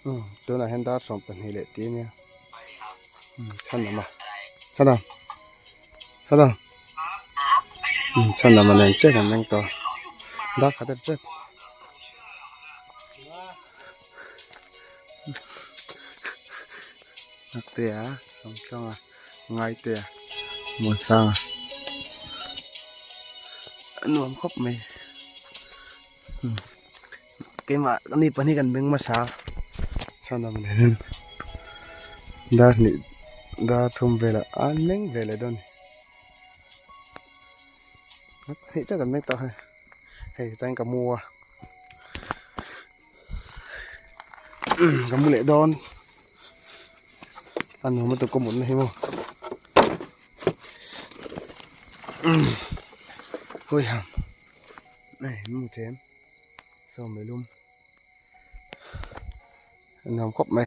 ອືມ ໂຕນັ້ນເຫັນດາດສອງປານນີ້ແຫຼະຕິເນຍ. ອືມ ຊັ້ນນະມາ ຊັ້ນນະ ຊັ້ນນະ ອືມ ຊັ້ນນະມາແລ່ນເຈກັນແມ່ງຕໍ່ ດາດຂາແຕກເຈັບ ນັກເຕະ ສອງຊ່ອງ ງາຍເຕະ ໝູນຊ່າງ ນວມຄົບແມ່. ອືມ ເກມວ່າອັນນີ້ປານນີ້ກັນເບິ່ງມາຊາ ຊາວນຳເດີນ ດາດນີ້ ດາດທຸ່ມເວລາ ອັນເລັ່ງເວລາດອນ ເຮັດຈັກກັນແມ່ງຕໍ່ໃຫ້ ໃຫ້ແຕ່ງກັບໝູ່ ອືມ ກັບໝູ່ເລະດອນ ອັນນີ້ມັນຕົວກະໝຸນໃຫ້ໝູ່ ອືມ ໂອ້ຍ ຫາມ ນີ້ໝູ່ແຖມ ສອງໃບລຸ່ມ ຫອມຄົບໄໝ.